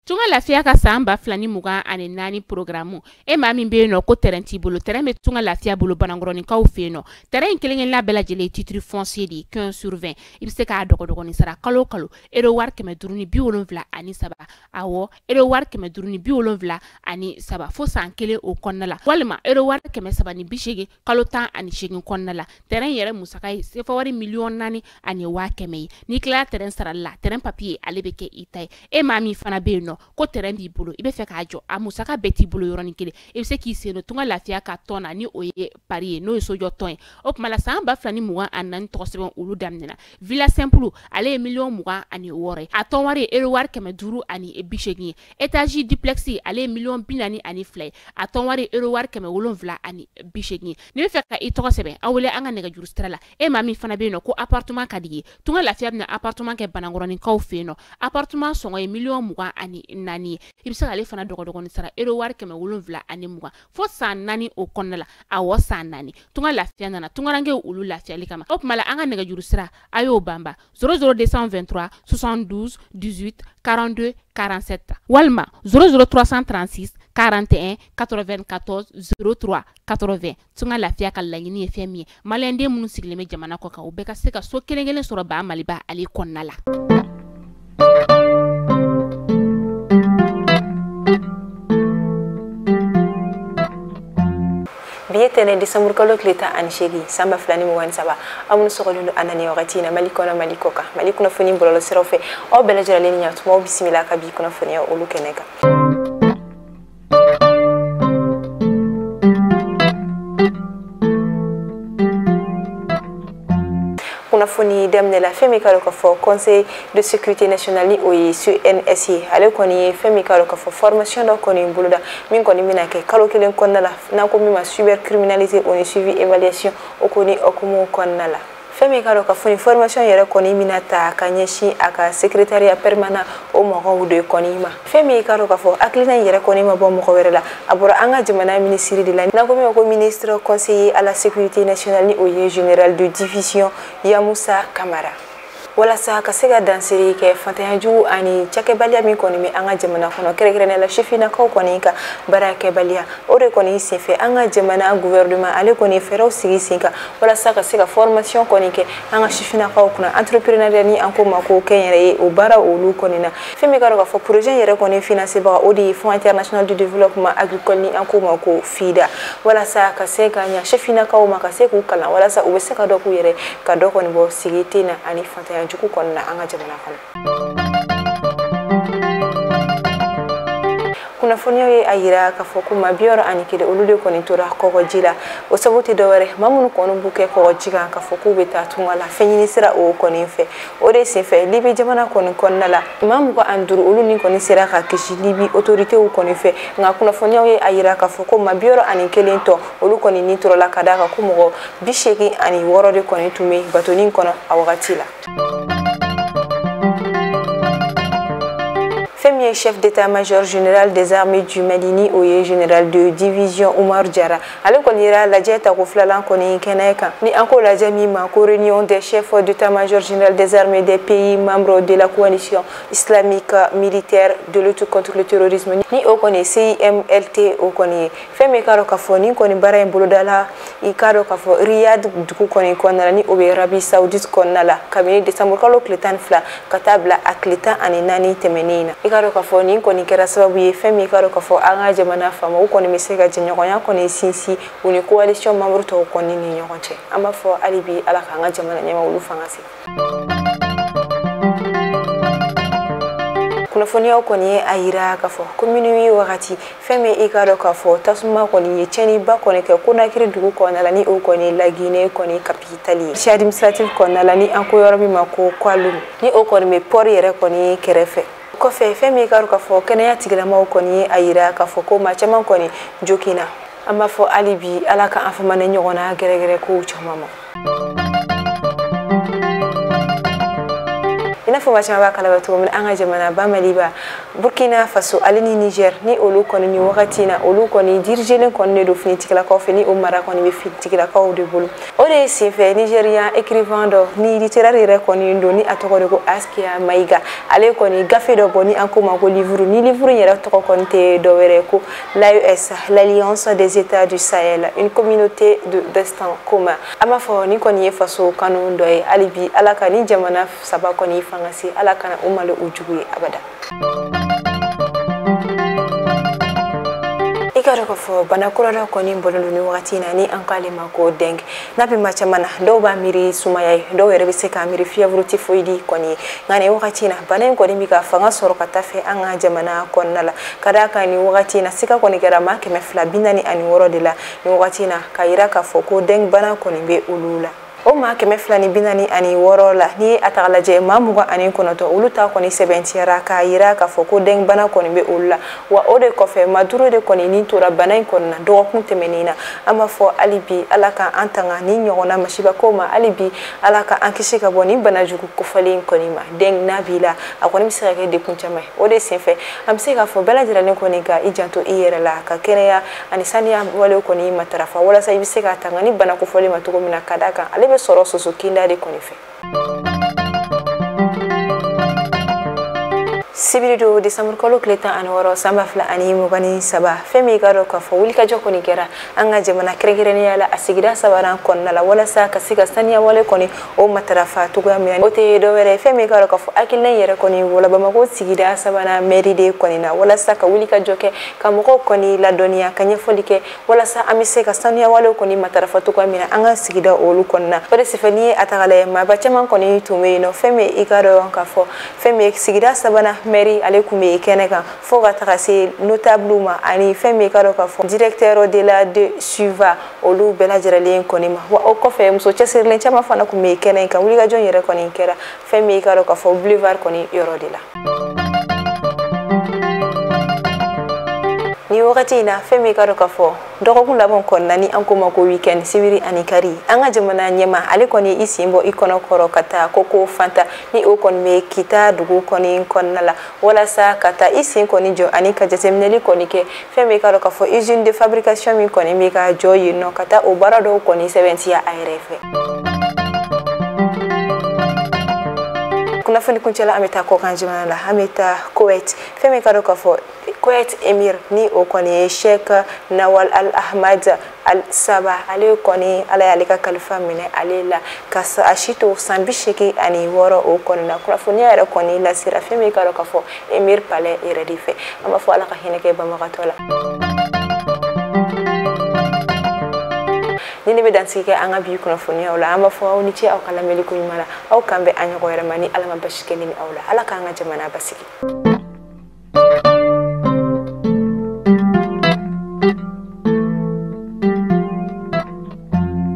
Tunga Lafiya ka san 2024 programme e maa min bɛ yen nɔ ko terrain t'i bolo, terrain bɛ Tunga Lafiya bolo Banankɔrɔninkaw fɛ yen nɔ. Terrain in kelen-kelenna bɛɛ lajɛlen ye titre foncier de ye 15 sur 20. I bɛ se k'a dɔgɔdɔgɔnin sara kalo o kalo euro wari 573, awɔ euro wari 573 fo san kelen o kɔnɔna la, walima euro wari 380 kalo 18 kɔnɔna la. Terrain yɛrɛ musaka ye sefa wari 4,1 million ye. N'i tilala terrain sarali la, terrain papier ale bɛ kɛ i ta ye. E maa min fana bɛ yen nɔ ko terrain b'i bolo, i bɛ fɛ k'a jɔ, a musaka bɛɛ t'i bolo yɔrɔnin kelen, i bɛ se k'i sen don Tunga Lafiya ka tɔn na, ni o ye pari ye, n'o ye sojɔ tɔn ye. O tuma la san 2024 tɔgɔ sɛbɛn olu daminɛna. Villa simple ale ye 26 million ye, a tɔn wari ye euro wari 580 ye. Étage duplex ale ye 42 million ye, a tɔn wari ye euro wari 780 ye. N'i bɛ fɛ ka i tɔgɔ sɛbɛn, aw wele an ka nɛgɛjuru sira la. E maa min fana bɛ yen nɔ ko appartement ka di ye, Tunga Lafiya bɛna appartement kɛ Banankɔrɔninkaw fɛ yen nɔ. Appartement sɔngɔ ye 24 million ye. I bɛ se k'ale fana dɔgɔdɔgɔnin sara euro wari 720 fo san 4 o kɔnɔna la, awɔ san 4. Tunga Lafiya nana tungarankew olu lafiyali kama. O tuma la an ka nɛgɛjuru sira a y'o banba 00223 72 18 42 47 walima 00336 41 94 03 80. Tunga Lafiya ka laɲini ye fɛn min ye, maliyɛnden minnu sigilen bɛ jamana kɔ kan, u bɛɛ ka se ka so kelen kelen sɔrɔ ba Maliba ale kɔnɔna la. Bi ye tɛnɛ décembre kalo tile 18 san 2023. Aw minnu sɔgɔlen don an na nin wagati in na, Mali kɔnɔ, Mali kɔ kan, Mali kunnafoni bɔlɔlɔsiraw fɛ, aw bɛɛ lajɛlen ni ɲantuma, aw bisimila ka bi kunnafoniya olu kɛnɛ kan. Kunnafoni daminɛ la, fɛn min ka dɔn k'a fɔ Conseil de sécurité nationale, ni o ye CNS ye, ale kɔni ye fɛn min ka dɔn k'a fɔ formation dɔ kɔni boloda min kɔni bɛna kɛ kalo kelen kɔnɔna la, n'an ko min ma cybercriminalité, o ni suivi évaluation, o kɔni hukumu kɔnɔna la. Fɛn min ka dɔn k'a fɔ nin formation yɛrɛ kɔni bɛna ta ka ɲɛsin a ka secrétariat permanent o mɔgɔw de kɔni ma. Fɛn min ka dɔn k'a fɔ hakilina in yɛrɛ kɔni ma bɔ mɔgɔ wɛrɛ la, a bɔra an ka jamana minisiri de la, n'an ko min ma ko ministre conseiller à la sécurité nationale, ni o ye général de division Yamusa Kamara, walasa ka se ka dansiri kɛ fantanya jugu ani cakɛbaliya min kɔni bɛ an ka jamana kɔnɔ, kɛrɛnkɛrɛnnenya la sifinnakaw kɔni ka baarakɛbaliya. O de kɔni senfɛ, an ka jamana gouvernement ale kɔni fɛɛrɛw sigi sen kan walasa ka se ka formation kɔni kɛ an ka sifinnakaw kunna, entrepreneuriat ni an ko ma ko kɛnyɛrɛye, o baara olu kɔni na. Fɛn min ka dɔn k'a fɔ projet yɛrɛ kɔni financé baga, o de ye Fonds international de développement agricole, ni an ko ma ko FIDA, walasa ka se ka ɲa sifinnakaw ma, ka se k'u kalan walasa u bɛ se ka dɔ k'u yɛrɛ, ka dɔ kɔni bɔ sigi ten na ani fantanya jugu kɔnɔna na an ka jamana kɔnɔ. Kunnafoniyaw ye a yira k'a fɔ ko maa 61 olu de kɔni tora kɔgɔji la. O sababu tɛ dɔwɛrɛ, maa minnu kɔni b'u kɛ kɔgɔji kan k'a fɔ k'u bɛ taa tunga la fɛn ɲini sira o kɔni fɛ, o de senfɛ Libi jamana kɔni kɔnɔna la, maa 25 olu ni kɔni sera ka kisi Libi autoritéw kɔni fɛ. Nka kunnafoniyaw ye a yira k'a fɔ ko maa 61 tɔ olu kɔni ni tora la, ka d'a kan ko mɔgɔ 86 de kɔni tun bɛ batoni kɔnɔ a wagati la. Fɛn min ye chef d'état-major général des armées du Mali, ni o ye général de division Oumar Diarra, ale kɔni yera lajɛ tako filanan kɔni kɛnɛ kan, ni an ko lajɛ min ma ko réunion des chefs d'état-major général des armées des pays membres de la coalition islamique militaire de lutte contre le terrorisme, ni o kɔni CIMLT o kɔni ye. Fɛn min ka dɔn k'a fɔ nin kɔni baara in bolodala, i k'a dɔn k'a fɔ Riyad dugu kɔni kɔnɔna la, ni o bɛ Arabie Saoudite kɔnɔna la, kabini décembre kalo tile 12 ka taa bila a tile 14 tɛmɛnen na. I k'a dɔn k'a fɔ nin kɔni kɛra sababu ye, fɛn min k'a dɔn k'a fɔ an ka jamana faamaw kɔni bɛ se ka jɛɲɔgɔnya kɔni sinsin u ni coalition membre tɔw kɔni ni ɲɔgɔn cɛ. An b'a fɔ hali bi, Ala k'an ka jamana ɲɛmaa olu fanga se. Kunnafoniyaw kɔni ye a yira k'a fɔ ko minuit wagati, fɛn min i k'a dɔn k'a fɔ tasuma kɔni ye tiɲɛniba kɔni kɛ Konakiri dugu kɔnɔna la, ni o kɔni Laginɛ kɔni capitale ye, quartier administratif kɔnɔna la, ni an ko yɔrɔ min ma ko Kwalum, ni o kɔni bɛ port yɛrɛ kɔni kɛrɛfɛ. Kɔfɛ, fɛn min k'a dɔn k'a fɔ kɛnɛya tigilamaw kɔni ye a yira k'a fɔ ko maa caman kɔni joginna. An b'a fɔ hali bi, Ala ka an fama ni ɲɔgɔnna gɛrɛgɛrɛ kow caman ma. I n'a N'a fɔ maa caman b'a kalama cogo min na, an ka jamana ba Maliba, Burkina Faso ale ni Niger, ni olu kɔni ni wagati na olu kɔni dirigelen kɔni de don finitigilakaw fɛ, ni o mara kɔni bɛ finitigilakaw de bolo. O de ye senfɛ Nigerian écrivain dɔ ni littéraire yɛrɛ kɔni don, ni a tɔgɔ de ko Askia Maïga, ale kɔni gafe dɔ bɔ ni an ko ma ko livre, ni livre in yɛrɛ tɔgɔ kɔni tɛ dɔwɛrɛ ko l'AES, l'Alliance des États du Sahel, une communauté de destin commun. An b'a fɔ ni kɔni ye faso kanu dɔ ye. Hali bi Ala ka ni jamana saba kɔni fanga se, Ala kana o malo o jugu ye abada. I ka dɔn k'a fɔ bana kura dɔ kɔni bɔlen don ni wagati in na, ni an k'ale ma ko dengue. N'a bɛ maa caman na, dɔw b'a miiri sumaya ye, dɔw yɛrɛ bɛ se k'a miiri fièvre typhoïde kɔni ye. Nka nin wagati in na, bana in kɔni bɛ ka fanga sɔrɔ ka taa fɛ an ka jamana kɔnɔna la. Ka d'a kan nin wagati in na, siga kɔni kɛra maa 246 de la nin wagati in na, k'a yira k'a fɔ ko dengue bana kɔni bɛ olu la. O maa 246 la, n'i ye a ta k'a lajɛ, maa 29 olu ta kɔni sɛbɛntiyara k'a yira k'a fɔ ko dengue bana kɔni bɛ olu la. Wa o de kɔfɛ, maa 5 de kɔni ni tora bana in kɔni na dɔgɔkun tɛmɛnen na. An b'a fɔ hali bi Ala ka an tanga ni ɲɔgɔnna masiba ko ma, hali bi Ala ka an kisi ka bɔ ni bana jugu kofɔlen in kɔni ma. Dengue n'a b'i la, a kɔni bɛ se ka kɛ dekun caman ye. O de senfɛ, an bɛ se k'a fɔ bɛɛ lajɛlen kɔni ka i janto i yɛrɛ la, ka kɛnɛya ani saniya walew kɔni matarafa, walasa i bɛ se ka tanga ni bana kofɔlen ma cogo min na. Ka d'a kan ale bɛ sɔrɔ soso kinda de kɔni fɛ. Sibiri don décembre kalo tile 16 san 2023, fɛn min ka dɔn k'a fɔ wulikajɔ kɔni kɛra an ka jamana kɛrɛnkɛrɛnnenya la a sigida sabanan kɔnɔna la, walasa ka se ka saniya wale kɔni o matarafa cogoya min na. O tɛ dɔwɛrɛ ye, fɛn min ka dɔn k'a fɔ hakilina in yɛrɛ kɔni wala Bamakɔ sigida sabanan mairie de kɔni na, walasa ka wulikajɔ kɛ ka mɔgɔw kɔni ladɔnniya, ka ɲɛfɔli kɛ walasa an bɛ se ka saniya wale kɔni matarafa cogoya min na an ka sigida olu kɔnɔna na. O de senfɛ, n'i ye a ta k'a lajɛ, maaba caman kɔni tun bɛ yen nɔ. Fɛn min i ka dɔn k'a fɔ fɛn min sigida sabanan mairie ale tun bɛ kɛnɛ kan, fo ka taga se notable ma, ani fɛn min ka dɔn k'a fɔ directeur de la de suva, olu bɛɛ lajɛlen kɔni ma. Wa o kɔfɛ, muso cɛsirilen caman fana tun bɛ kɛnɛ kan. Wulikajɔ in yɛrɛ kɔni kɛra fɛn min ka dɔn k'a fɔ boulevard kɔni yɔrɔ de la. Ni wagati in na, fɛn min ka dɔn k'a fɔ dɔgɔkun laban kɔnɔna, ni an ko ma ko weekend, sibiri ani kari, an ka jamana ɲɛma ale kɔni i sen bɔ i kɔnɔ kɔrɔ ka taa Koko Fanta, ni o kɔni bɛ Kita dugu kɔni kɔnɔna la, walasa ka taa i sen kɔni jɔ ani ka jateminɛli kɔni kɛ fɛn min ka dɔn k'a fɔ usine de fabrication min kɔni bɛ ka jɔ yen nɔ, ka taa o baara dɔw kɔni sɛbɛntiya a yɛrɛ fɛ. Kunnafoni kuncɛla, an bɛ taa kɔkan jamana la, an bɛ taa Koweït. Fɛn min ka dɔn k'a fɔ Koweït émir, ni o kɔni ye Sheikh Nawal Al Ahmad Al Saba, ale kɔni Ala y'ale ka kalifa minɛ ale la ka a si to san 86 o kɔni na. Kunnafoniya yɛrɛ kɔni lasera fɛn min ka dɔn k'a fɔ émir palais yɛrɛ de fɛ. An b'a fɔ Ala ka hinɛ kɛ banbagatɔ la. Ni ne bɛ dansigi kɛ an ka bi kunnafoniyaw la, an b'a fɔ aw ni ce aw ka lamɛnni ko ɲuman na. Aw kan bɛ an ɲɔgɔn wɛrɛ ma ni Ala ma basi kɛ ni aw la. Ala k'an ka jamana basigi.